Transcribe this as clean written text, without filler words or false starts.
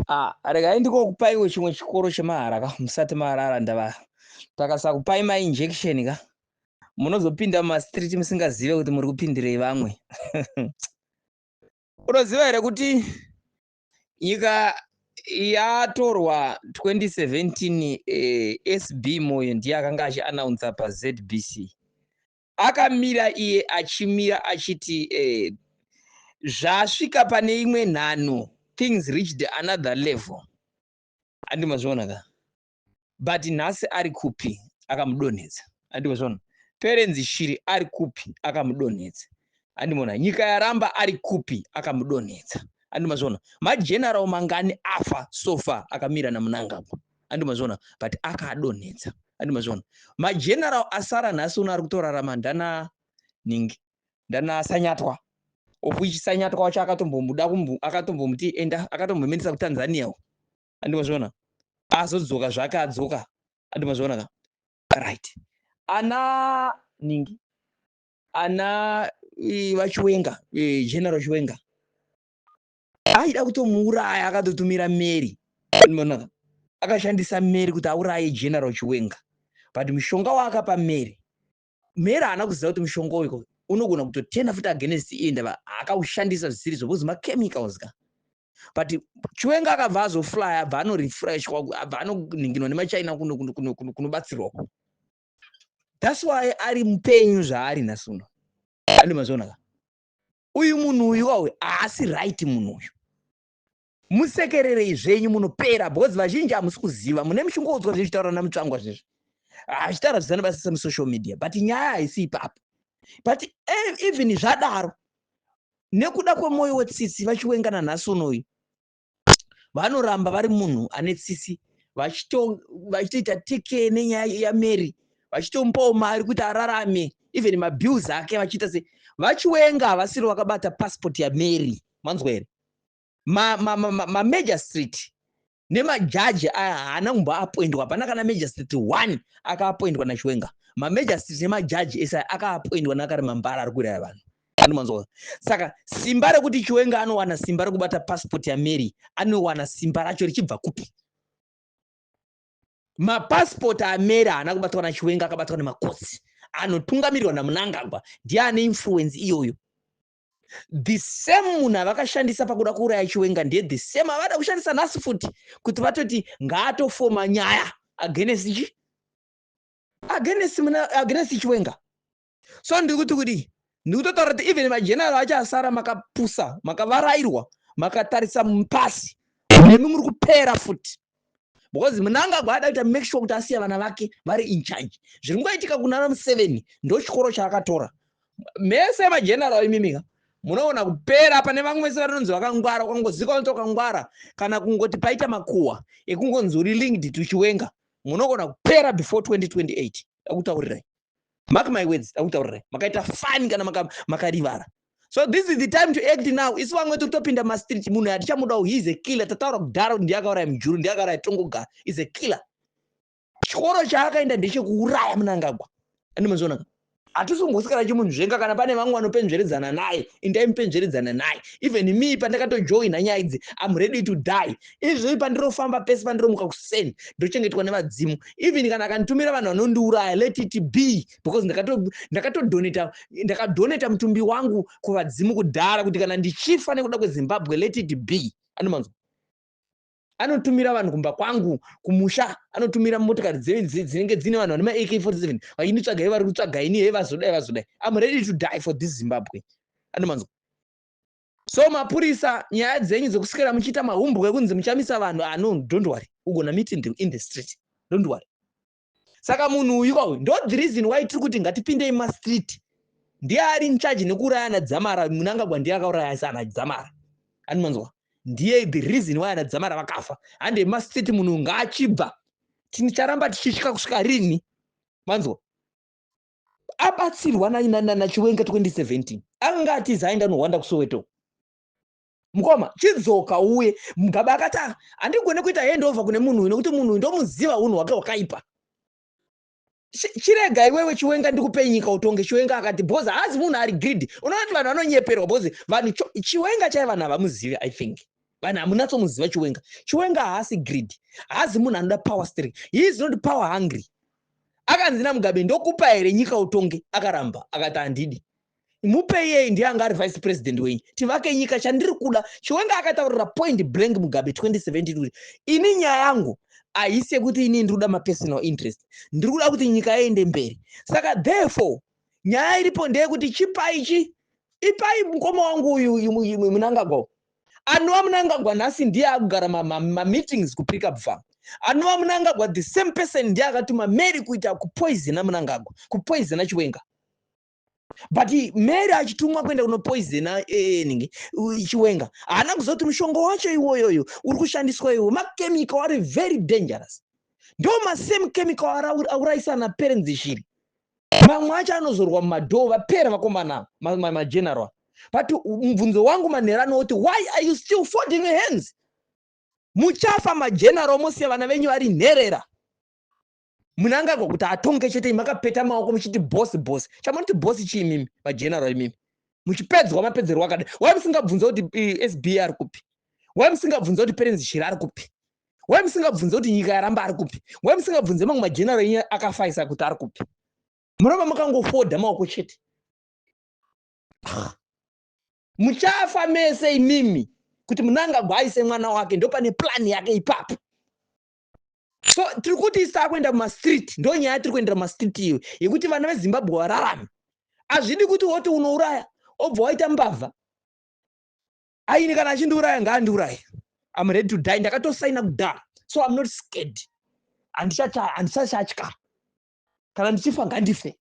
Ah, regai ndikokupaiwo chimwe chikoro chemahara ka, musati marara. Ndava takasakupai mainjection ka, munozopinda mumastreet musingazive kuti muri kupindirei vamwe. Unoziva here kuti nyika yatorwa 2017, SB Moyo ndiye akanga achiannounsa paZBC, akamira iye achimira achiti zvasvika pane imwe nhano, things reached another level. Handimazviona ka? But nhasi ari kupi? Akamudonhedza. Handimazviona? Perrance Shiri ari kupi? Akamudonhedza. Handimona? Nyika yaramba ari kupi? Akamudonhedza. Handimazviona? Mageneral mangani afa so far akamira naMnangagwa? Handimazviona? But akadonhedza. Handimazviona? Mageneral asara nhasi uno ari kutorarama ndana ningi, ndana Sanyatwa, of which Sanyatwa wacho akatombomuda, akatombomuti enda, akatombomuendesa kuTanzania. Handimazviona? Azodzoka zvake, adzoka. Handimazviona ka? Right, ana ningi, ana vaChiwenga, General Chiwenga aida kutomuuraya, akatotumira Mary. Andimazviona? Akashandisa Mary kuti auraye General Chiwenga, but mushonga waakapa Mary, Mary haana kuziva kuti mushonga uyu unogona kutotena futi against iye. Ndava akaushandisa zvisiri, because machemicals ka. But Chiwenga akabva azofly, abva anorefreshwa, abva anoninginwa nemaChina kunobatsirwa. That's why ari mupenyu zvaari nhasi uno. Andimazviona ka? Uyu munhu uyu wawe haasi right. Munhu uyu musekererei zvenyu, munopera, because vazhinji hamusi kuziva. Mune muchingoudzwa zvichitaura naMutsvangwa zvezvi, achitaura zvisana basa musocial media, but nyaya haisi ipapo. But even zvadaro, nekuda kwemwoyo wetsitsi, vaChiwenga nanhasi unoyu vanoramba vari munhu ane tsitsi, vachitoita take nenyaya yaMary, vachitomupawo mari kuti ararame, even mabills ake vachiita se. VaChiwenga havasiri vakabata passport yaMary. Manzwa here? Mamagistrate nemajaji aya haana kumboappointwa. Hapana kana magistrate one akaappointwa naChiwenga. Mamagistrate nemajaji ese aya akaappointwa naKarimambara ari kuuraya vanhu. Anomanzwa? Saka simba rekuti Chiwenga anowana simba rekubata passport yaMary, anowana simba racho richibva kupi? Mapasipoti aMary haana kubatwa naChiwenga, akabatwa nemakotsi anotungamirirwa naMnangagwa. Ndiye ane influence iyoyo. The same munhu avakashandisa pakuda kuuraya Chiwenga ndiye the same avada kushandisa nhasi futi kuti vatoti ngaatofoma nyaya against chi against Chiwenga. So ndiri kuti kudii? Ndiri kutotaura kuti even mageneral acho asara, makapusa, makavarairwa, makatarisa mupasi, nemi muri kupera futi, because Mnangagwa ada kuita make sure kuti asiya vana vake vari in charge. Zviri kungoitika kuna Museveni, ndo chikoro chaakatora. Mese mageneral imimika munoona kupera. Pane vamwe vese vanonzi vakangwara, ukangozika unoti wakangwara, kana kungoti paita makuhwa ekungonzi uri linked to Chiwenga, munogona kupera before 2028. Dakutaurirai, mark my words, dakutaurirai. Makaita fani kana makarivara. So this is the time to act now. Isu vamwe tiri kutopinda mastreet. Munhu hatichamudawo, he is a killer. Tataura kudhara kuti ndiye akauraya Mujuru, ndiye akauraya Tongogara, is a killer. Chikoro chaakaenda ndechekuuraya Mnangagwa. Andimazviona? Hatisi kumbosikana chimunzvenga. Kana pane vamwe vanopenzveredzana naye, indai mupenzveredzana naye. Even me, pandakatojoina nyaya idzi, am ready to die. Izvozvi pandirofamba pese, pandiromuka kuseni, ndochengetwa nevadzimu. Even kana akanditumira vanhu vanondiuraya, let it be, because ndakatodonata, ndakadonata mutumbi wangu kuvadzimu kudhara kuti kana ndichifa nekuda kweZimbabwe, let it be. Anomanzwa? Anotumira vanhu kumba kwangu kumusha, anotumira motokari dzinenge dzine vanhu vane maAK47 vachinditsvagai, vari kutsvaga ini, he vazodai, vazodai. Am ready to die for this Zimbabwe. Anomanzwa? So mapurisa, nyaya dzenyu dzekuswera muchiita mahumbwe ekunzi muchamisa vanhu, ah, no, don't worry, ugona meet in the street, don't worry. Saka munhu uyu kwauyu ndo the reason why tiri kuti ngatipindei mastreet. Ndiye ari in charge nekuuraya naDzamara. Mnangagwa ndiye akauraya sana Dzamara. Anomanzwa? Ndiye the reason why anaDzamara vakafa. Hande mastreet, munhu ngaachibva. Ticharamba tichisvika kusvika rini? Manzwa? Abatsirwa naChiwenga 2017, anga atiza, aenda nohwanda kuSoweto. Mukoma, chidzoka uye. Mugabe akati, "Ah, handigone kuita handover kune munhu uyu, nekuti munhu uyu ndomuziva, unhu hwake hwakaipa. Chirega iwewe Chiwenga, ndikupe nyika utonge." Chiwenga akati, because haazi munhu ari greedy. Unoona kuti vanhu vanonyeperwa, because vanhu Chiwenga chai vanhu havamuzivi, I think. Vanhu hamunatsomuziva Chiwenga. Chiwenga haasi greed, haasi munhu anoda power steering. He is not power hungry. Akanzi naMugabe, "Ndokupa here nyika utonge?" Akaramba, akati, "Handidi, mupe iyei, ndiye anga ari vice president wenyu, tivake nyika. Chandiri kuda." Chiwenga akataurira point blank Mugabe 2017 kuti, "Ini nyaya yangu haisi yekuti inini ndiri kuda mapersonal interest, ndiri kuda kuti nyika iende mberi. Saka therefore nyaya iripo ndeyekuti chipai chi ipai mukoma wangu uyu Munangagwa." Anova Munangagwa nhasi ndiye akugara mameetings kuPricabe Farm. Anova Munangagwa, the same person ndiye akatuma Mary kuita kupoisona Munangagwa, kupoisona Chiwenga. But Mary achitumwa kuenda kunopoisona ninge Chiwenga, haana kuziva kuti mushonga wacho iwoyoyo uri kushandiswa iwo machemical ari very dangerous. Ndo masame chemical aurayisa naPerence Shiri. Mamwe acho anozorwa mumadhoo, vapera vakomana mageneral. But mubvunzo wangu manhero anoti, why are you still folding your hands? Muchafa mageneral, mosiya vana venyu vari nherera. Munangagwa kuti atonge chete, makapeta maoko muchiti, "Boss, boss." Chamunoti boss chii imimi mageneral? Imimi muchipedzwa mapedzerwo akadai, wai musingabvunza kuti SB ari kupi? Wai musingabvunza kuti Perence Shiri ari kupi? Wai musingabvunza kuti Nyika Yaramba ari kupi? Wai musingabvunze mamwe mageneral enyu akafaisa kuti ari kupi? Munoramba makangofoda maoko chete. Ah. Muchafa mese imimi kuti Munangagwa aise mwana wake. Ndo pane plan yake ipapo. So tiri kuti isi takuenda mumastreet, ndo nyaya tiri kuendera mumastreet iyo yekuti vana veZimbabwe vararame. Hazvidi kuti woti unouraya, obva waita mbavha. Aini kana achindiuraya, ngaandiuraye. I'm ready to die. Ndakatosaina kudhara, so I'm not scared. Handichachatya. Kana ndichifa, ngandife.